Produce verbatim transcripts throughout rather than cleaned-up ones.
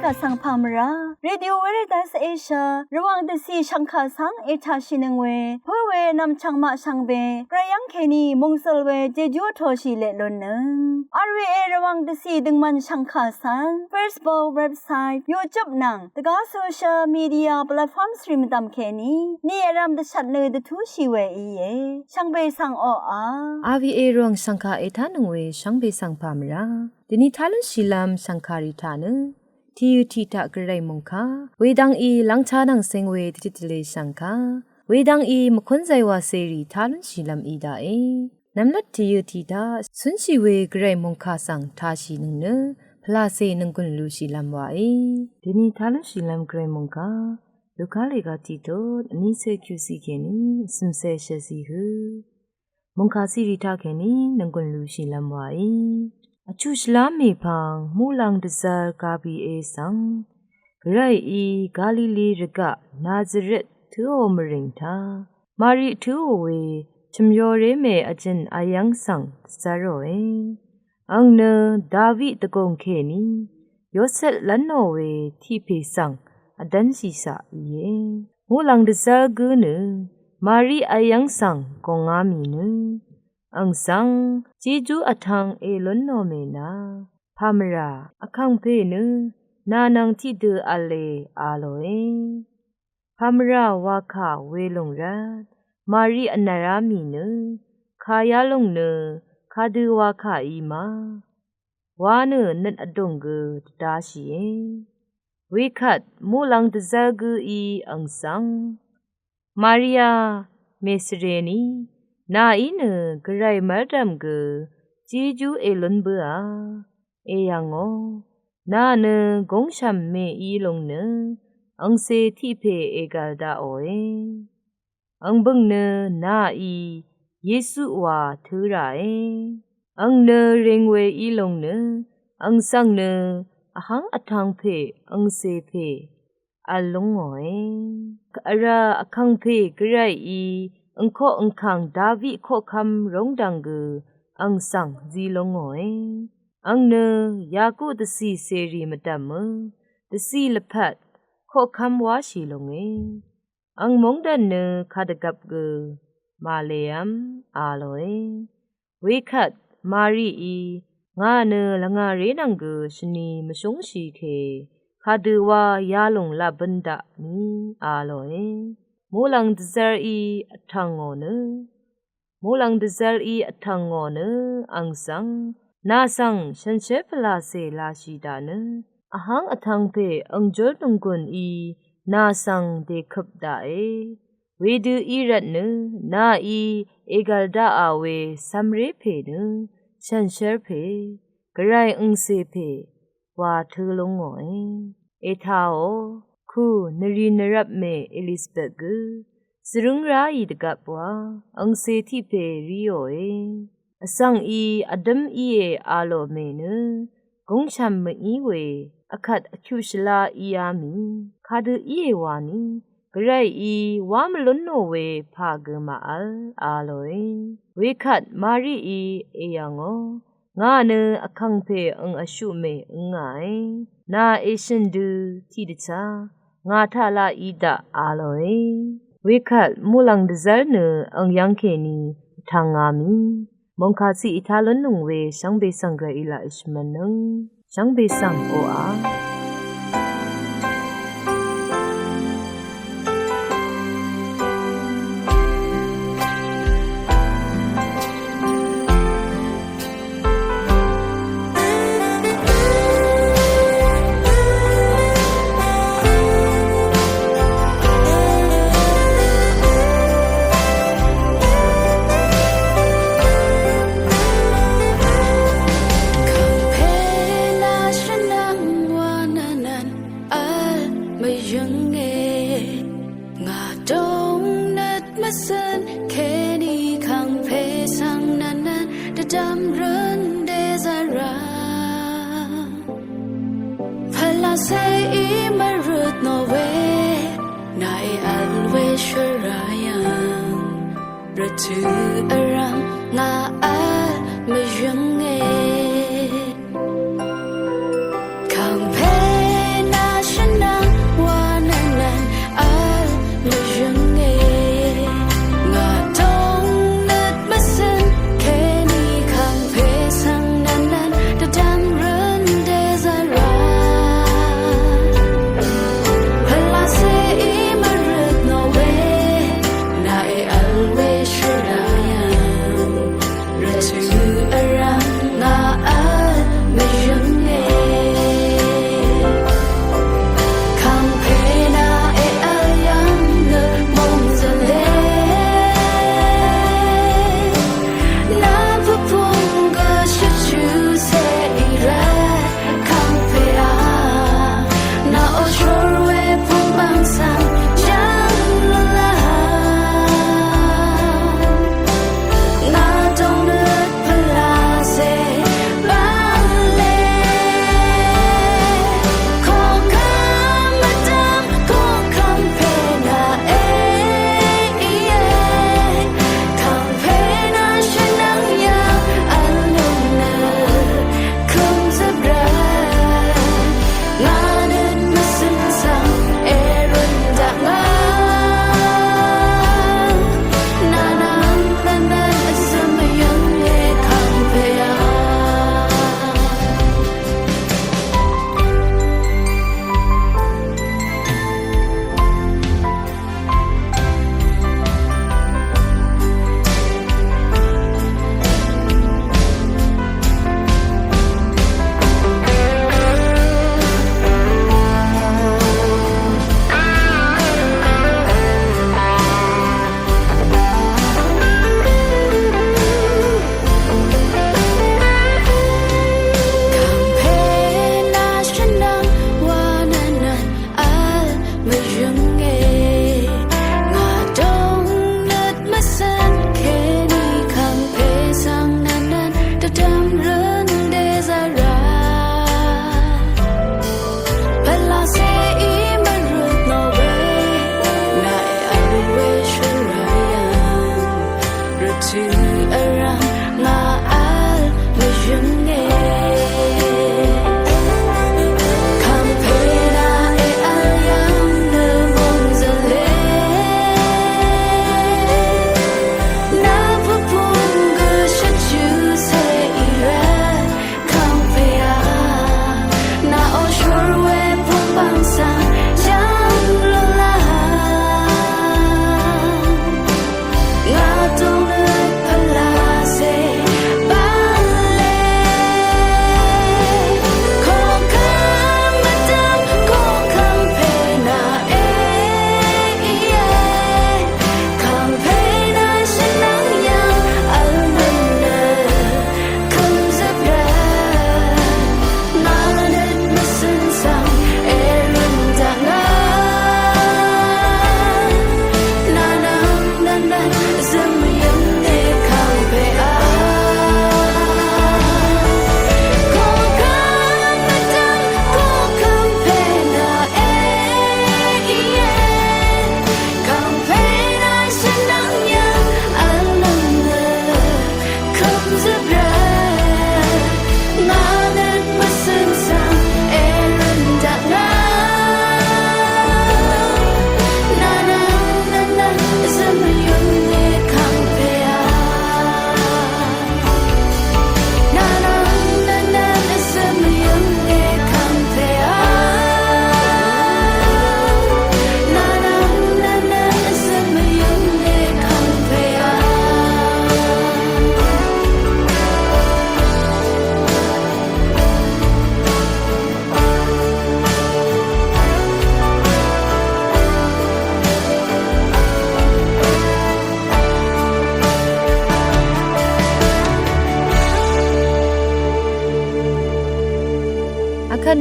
Vsvng pà mvrá Radio Veritas Asia Rvwàng dvcì shv̀ngkà svng ètàshìnøng we pǿ we nv̀mchv̀ng maq shvngbe gvray yv́ng kèní mòngsøl we jejú vtōshì leq lúnnøng. R V A Rvwàng dvcì døngmvn shv̀ngkà svng Facebook, website, YouTube nvng dvgá social media platforms rì mvdv̀m kèní ni vrv̄m dvshvt nø dvtúshì we íe. Shvngbe svng oqà R V A Rvwàng shv̀ngkà ètánøng we shvngbe svng pà mvrá dvni tá lúnshìlv́m shv̀ngkàrì taq nø tìyø̀ tiq taq gvray mòngkà wedvng í lvngcha nvng seng we dvjøt dvlē shv̀ngkà wedvng í mvkúnzay wàcèrì tá lúnshìlv́m í daqe. Nvmlat tìyø̀ tiq taq cúnshì we gvray mòngkà svng tāshìnøng nø pvlàcè nònggùn lushìlv́m wàe. Dvni tá lúnshìlv́m gvray mòngkà Luka lèga tiq tut vní cé kyucì kèní vcø̀mcé shvzì hø mòngkà cìrì taq kèní nònggùn lushìlv́m wàe. Vchuq shvlá mèpvng muqlàng dvzv́r Gabrié svng gvrayí Galili rvgaq Nazaret tǿò mvrìng taq Mari tǿò we chø̀myoré mè vjø̀n vyv́ng svng dvzv́ròe. Àng nø David dvgùng kèní Yosep lv́nò we tiq pè svng vdv́nshìshaq íe. Muqlàng dvzv́r gǿ nø Mari vyv́ng svng gòngá mì nø àng svng jejú vtv̄ng èlúnò mèna, pà mvrá, vkàngpè nø nà nvng tiqdø v̄le, a lòe. Pà mvrá wakà welùng rvt Mari vnv̀rá mì nø kà yalùng nø kadø wakà í ma wa nø nøt vdùng gø dvdashìe. Wekvt muqlàng dvzv́r gǿí àng svng, Maria mèsvrení, nàí nø gvray mv́rdv̀m gø jejú èlún bǿà, èyv̀ngò, nà nø gúngshv̀m mèí lùng nø àngcè tiq pè ègv̀l daqòe. Àng bø̀ng nø nàí Yesu wa tǿ ràe. Àng nø rìng we í lùng nø àng svng nø vháng vtv̄ng pè àngcè pè v̄l lúngòe. Vrá vkàngpè gvrayí àngkoq àngkàng David koqkv́m rúngdv̀ng gø àng svng zi lúngòe. Àng nø Yaku dvcì cèrì mvdv̀mø dvcì lvpat koqkv́m wáshì lúnge. Àng móngdàn nø kadvgvp gø màlèv́m, a lòe. Wekvt Marií, ngà nø lvngàré nvng gø shvni mvshúngshì ke, kadø wa yalùng laq bǿn daq ni, a lòe. Muqlàng dvzv́rí vtv̀ngò nø, muqlàng dvzv́rí vtv̀ngò nø àng svng, nà svng shànshér pvlàcè lashì daq nø vháng vtv̄ng pè àngjúr nònggùn í nà svng dèkøp daqe. Wedø í rvt nø nàí ègv̀l daqà we cv̄mré pè nø shànshér pè, gvray àngcè pè wa tǿ lúngòe. Ètaò, ku nvrì nvrvp mè Elizabet gø svrǿng ráì dvgvp wa àngcè tiq pè ríòe. Vsvng í vdǿm íe, a lò mè nø gúngshv̀m mv-í we, vkvt vchuq shvlá íá mì, kadø íe wani, gvrayí wá mvlúnò we pà gø màvl, a lòe. Wekvt Marií èyv̀ngò, ngà nø vkàngpè àng vshuq mè ǿngàe. Nà èshø̀n dø tiqdvchá ngà taq laq í daq, a lòe. Wekvt muqlàng dvzv́r nø àng yv́ng kèní vtv̄ngá mì, mòngkà ciq ètá lúnnøng we shvngbe svng gvray í laq èshvmv̄nnøng. Shvngbe svng oqà. Kàngpè nà shvnvng wa nvnvn vl mvyǿnge. Ngà dvng nøt mvcøn kèní kàngpè svng nvnvn dvdvm røn dèzvra. Pvlacèí mvrøtnò we, nàí vl we shvrayv̀ng. Rvtø̀ vrv̀m ngà vl mvyǿnge. Kàngpè nà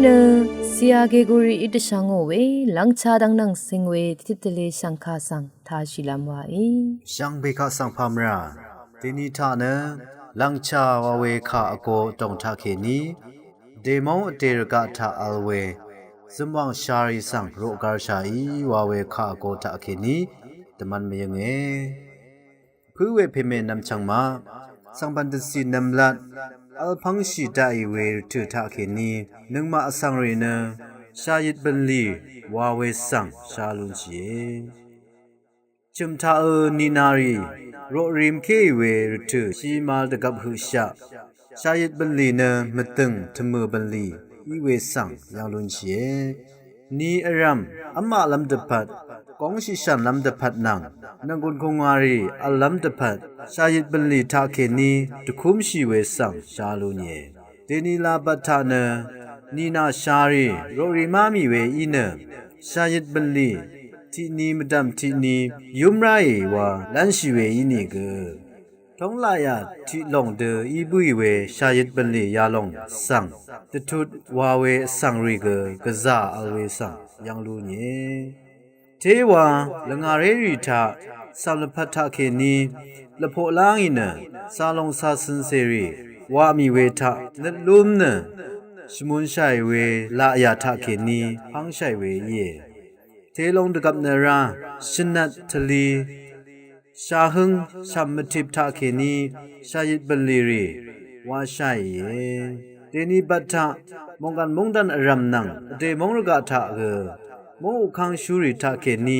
Nø Siya Geguri í dvshvngò we lv́ngchá dv́ng nvng sing we titvtele shv̀ngkà svng tāshìlv́m wàí. Shvngbe kaq svng pàmvrà deni taq nø lv́ngchá wa we kà vgo vdòng taqkèní vdè móng vdè rvgaq taq vl we zømwàng sharì svng roqgarshàí wa we kà vgo taqkèní dvmv̄n mvyønge. Pǿ we pèmè nvmchv̀ng maq svngbv̀n dvcì nvmlat vl pv́ngshì daqì we rvtø̀ taqkèní nøngmaq vsvngrì nø shàyøt bv̀nlì wa we svng sha lunshìe. Chø̀m taqø ninarì roqri mkéì we rvtø̀ shimal dvgvp høqshaq shàyøt bv̀nlì nø mvdø̀ng tvmø̀ bv̀nlì í we svng yv̀ng lunshìe. Ni vrv̀m v́maqlv́m dvpvt góngshì shànlv́m dvpvt nvng nv̀nggùn kùngwàrì v̀llv́m dvpvt shàyøt bv̀nlì taqkèní dvkúmshì we svng sha lunìe. Dèni lā bvt taq nø nìnà sharì roqri má mì we í nø shàyøt bv̀nlì tiqni mvdv̀m tiqni yúm ráì wa lv́nshì we ínìgø tóng laqyà tiq lòng dø í bǿì we shàyøt bv̀nlì yalòng svng dvtut wa we vsvngrì gø gvzà vl we svng yv̀ng lunìe. Téwa lvngàrérì taq cv̀m lvpat taqkèní lvpoq lá ngì nø càlòng càcø̀n cèrì wa mì we taq nøt lúm nø shvmunshàì we laqyà taqkèní pv́ngshàì we íe. Telong dvgvp nø rá shvnvt tvli shahǿng shv̀m mvtip taqkèní shàyøt bv̀nlì rì washàìe. Dèni bvt taq mòngkàn móngdàn vrv̀m nvng vdè móng rvgaq taq gø móng ukv́ng shúrì taqkèní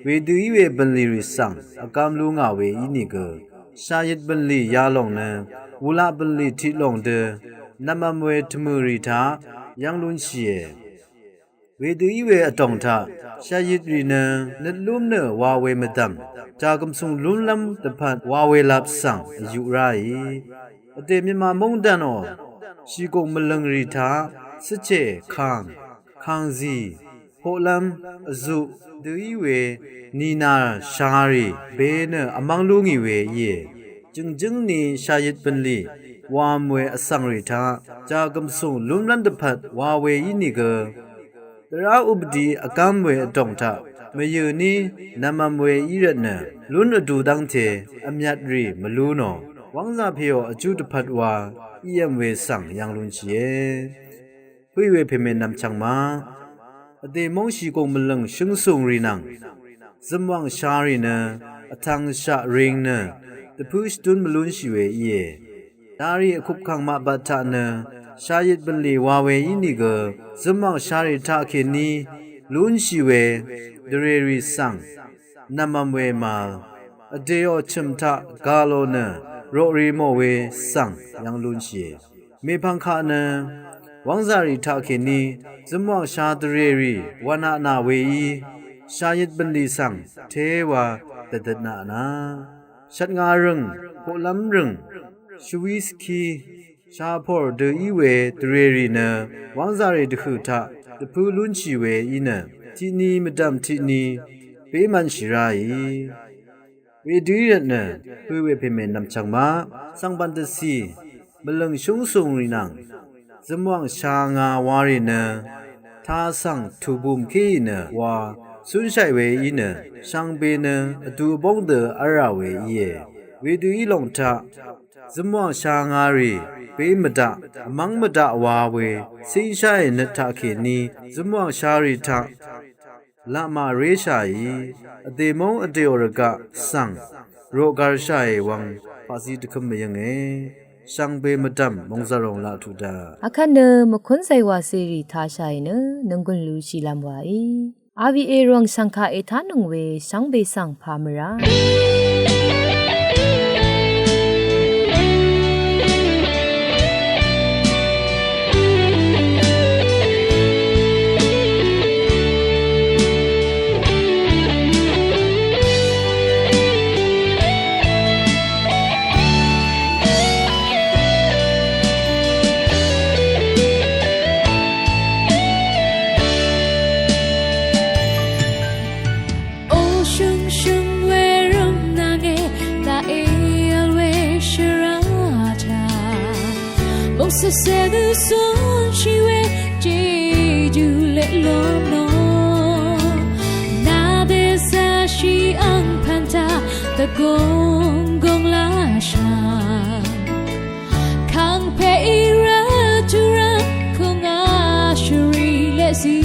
wedø í we bv̀nlì rì svng vgvm lú ngà we ínìgø shàyøt bv̀nlì yalòng nø wulaq bv̀nlì tiq lòng dø nv̀mv̄m we tvmø̀ rì taq yv́ng lúnshìe. Wedø í we vdòng taq shàyøt rì nø nøt lúm nø wa we mvdv̀m jàgv̀msùng lúnlv́m dvpvt wa we lap svng vyuq ráì. Vdè mvyvma móngdànò shìgùng mvlø̀ng rì taq cvchè kàng kàngzì poqlv́m vzuq dø í we nìnà sharì be nø vmv́ng lú ngì we íe. Jø̀ngjǿng ni shàyøt bv̀nlì wam we vsvngrì taq jàgv̀msùng lúnlv́m dvpvt wa we ínìgø dvrá updi vgv́m we vdòng taq mvyø̀ ní nv̀mv̄m we í rvtnø lún vdu dv́ngte vmyvtrì mvlú nò wv́ngzà pèò vjú dvpvt wa í v̄m we svng yv̀ng lunshìe. Pø̀í we pèmè nv̀mchv̀ng ma vdè móngshì gùng mvlø̀ng shǿngsungrì nvng zømwàng sharì nø vtv̄ngshaq ring nø dvpǿ shvdún mvlúnshì we íe. Darì vkupkàng maqbat taq nø shàyøt bv̀nlì wa we ínìgø zømwàng sharì taqkèní lúnshì we dvrèrì svng nv̀mv̄m we màvl vdèò chø̀m taq gà lò nø roqri mò we svng yv̀ng lunshìe. Mèpv̀ng kaq nø wv́ngzàrì taqkèní zømwàng sha dvrèrì wvnaq nà weí shàyøt bv̀nlì svng téwa dvdøtnaq na shvtnga rø̀ng poqlv́m rø̀ng shvwí svkí shapòr dø í we dvrèrì nø wv́ngzàrì dvhø̀ taq dvpǿ lúnshì we í nø tiqni mvdv̀m tiqni bémv̄nshì ráì. Wedø í rvtnø pø̀í we pèmè nv̀mchv̀ng ma svngbv̀n dvcì mvlø̀ng shúngsungrì nvng zømwàng sha nga warì nø tasv̀ng tùbùm kéì nø wa cúnshàì we í nø shvngbe nø vdu vbóng dø v́lrà we íe. Wedø í lòng taq zømwàng sha ngarì bé mvdaq vmv́ng mvdaq wa we cíngsháì nøt taqkèní zømwàng sharì taq laqmà réshàì vdè móng vdèò rvgaq svng roqgarshàì wvng paqzí dvkǿm mvyønge. Shvngbe mvdv̀m mòngzàròng laq tuq daq. Akvt nø mvkún zaywà cèrì tashàì nø nònggùn lushìlv́m wàí. R V A Rvwàng shv̀ngkà ètánøng we shvngbe svng pà mvrá. O shøngshøng we rø̀mnvnge lónò. Nà dèzvshì angpv̀n taq dvgùng gùng lvshà. Kàngpè í rvt tvrvt kùngà shvrì leqzí.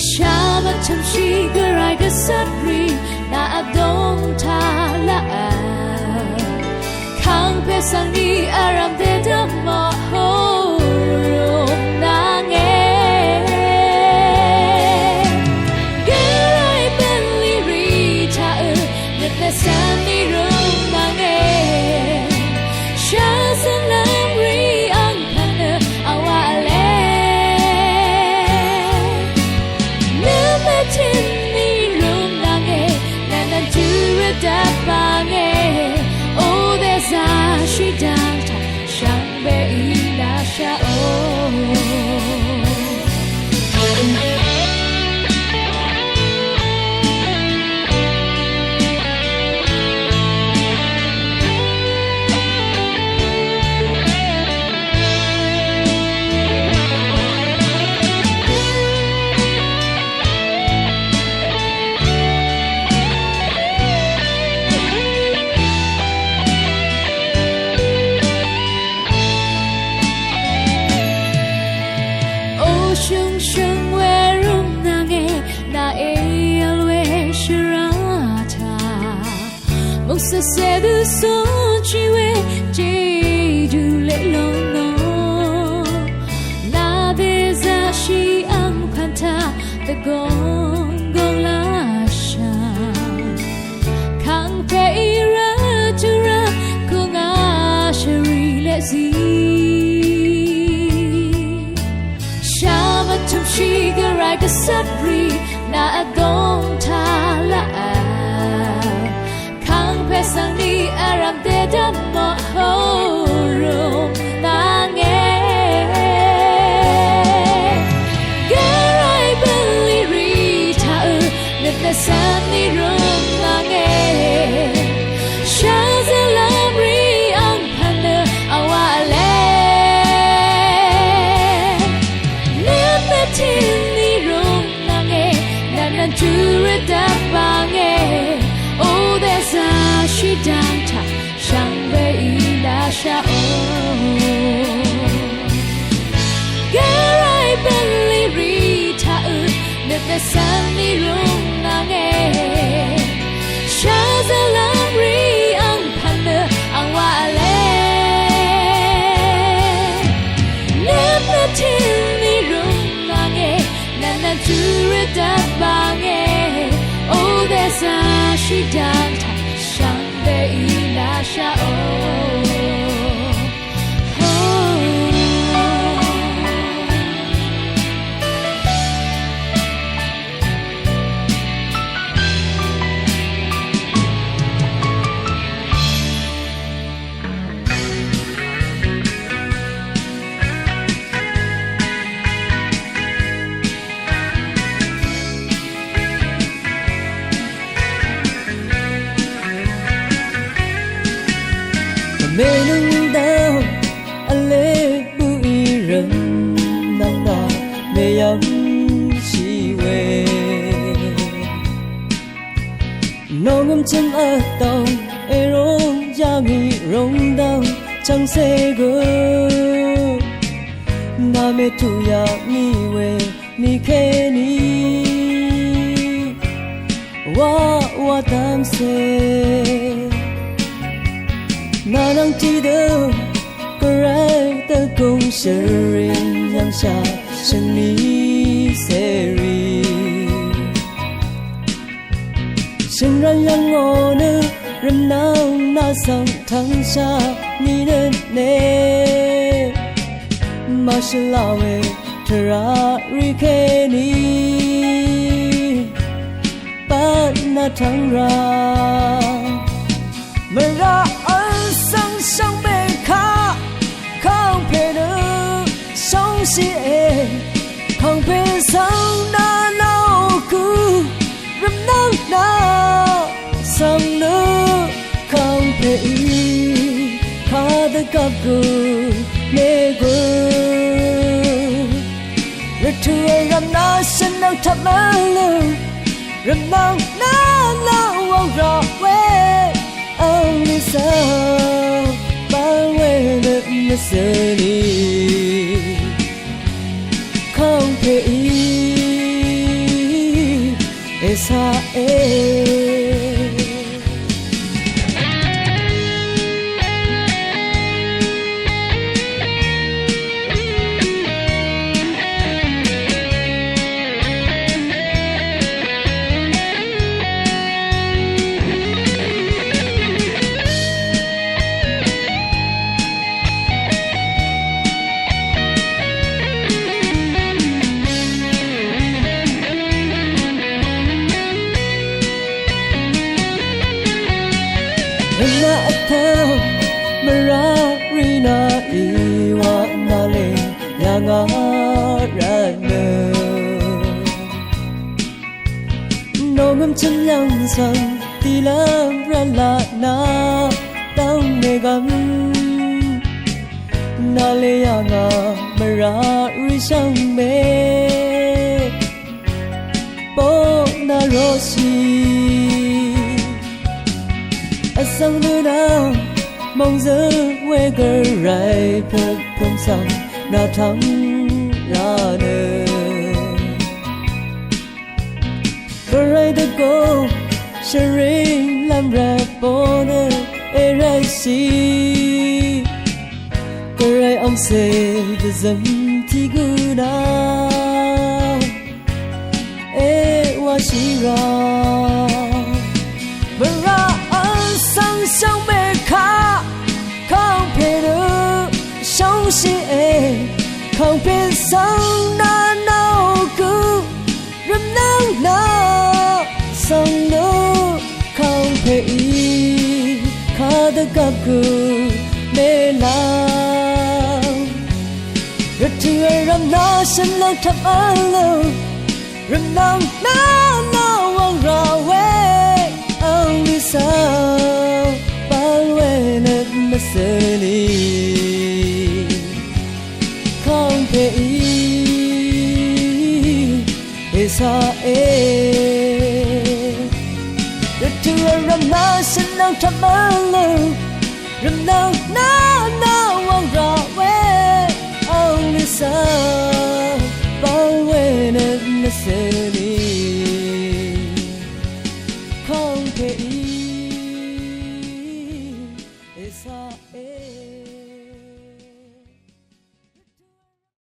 Shàmvt tø̀mshì gvray gvcvt rì nà vdóng taq laq. Kàngpè svng ni vrv̀m dèdvm mò rùng nvng è. Gvray bv̀nlì rì taq ø nøt nø svng ni rùng nvng è. Shvzv̀nlv́m rì angpv̀n nø vwà v̄le. Nø mvtøn ni rùng nvng è. Nv̀n nv̀n tø̄ rvdvp v̄ng è. Ò dèzvshì dv̀ng taq shvngbe í lashà ò. Ò shø̀ngshø̀ng we rùng nvng è, nà èvl we shvrá taq. Mòngsvsè dø sónshì we, jejú leq lónò. Nà dèzvshì angpv̀n taq dvgùng gùng lvshà. Kàngpè í rvt tvrvt kùngà shvrì leqzí. Shàmvt tø̀mshì gvray gvcvt rì nà vdóng taq laq. Kàngpè svng ni vrv̀m dèdvm mò rùng nvng è. Gvray bv̀nlì rì taq ø nøt nø svng ni rùng nvng è. Shvzv̀nlv́m rì angpv̀n nø vwà v̄le. Nøt mvtøn ni rùng nvng è. Nv̀n nv̀n tø̄ rvdvp v̄ng è. Ò dèzvshì dv̀ng taq shvngbe í lashà ò. Gvray bv̀nlì rì taq ø nøt nø svng ni rùng nvng è. Shvzv̀nlv́m rì angpv̀n nø vwà v̄le. Nøt mvtøn ni rùng nvng è. Nv̀n nv̀n tø̄ rvdvp v̄ng è. Ò dèzvshì dv̀ng taq shvngbe í lashà ò. Mènøng dv́ng v̄le bø̀í rv̀m nvng nà mèyv̀ngshì we. Nòngø̀m chø̀m vtdv̀ng èróng yà ngì ròngdv̀ng chv̀ngcè gø. Nà mètuq yà ngì we nìkèní wa wa dv́mcè. Nà nvng tiqdø gvray dvgùng shvrì yv̀ngshà shvngni cèrì. Shø̀ngrv̀n yv̀ngò nø rv̀mnvng nà svng tvngshà nìnøt ne. Màshvla we tvrà rì kèní bvt nà tvng rà. Mvrà vl svng shvngbe kaq kàngpè nø shóngshìe. Kàngpè svng nà lògø rv̀mnvng nà svng nø kàngpèí kadvgvp gø mègø. Rvtø̀ vrv̀m nà shvnvng tvp mvlø, rvmnvng nà nà wvng rà we, ang lì svng bvl we nøt mvsø̀ lì. Kangpe í, Esa e. Rvnà vtvng mvrá rì nà í wa nà lè yà ngà rvt nø. Nòngø̀m chø̀m yv̀ng svng dìlv́m rvlaq nà dv́ng mègv̀m. Nà lè yà ngà mvrá rì shvngbe. Bok nà roqshì. Vsvng nø nà mòngzø̀ng we gvray pø̀mpø̀m svng nà tvng rà nø. Gvray dvgò shvring lv́m rvt bò nø èrvtshì. Gvray angcè dvzø̀m tiq gø nà èwashì rà. Mvrà vsvng shvngbe kaq kàngpè nø shóngshì e. Kàngpè svng nà nà gø rvmnvng nà svng nø kàngpè í kadvgvp gø mèlv́m. Rvtø̀ vrv̀m nà shvnlv́ng tvp vlø rvmnvng nà nà wvng rà we. Ang lì svng bvl we nøt mvsø̀ lì. Kàngpè í Esa e. Rvtø̀ vrv̀m nà shvnlv́ng tvp vlø rvmnvng nà nà wvng rà we. Ang lì svng bvl we nøt mvsø̀ lì.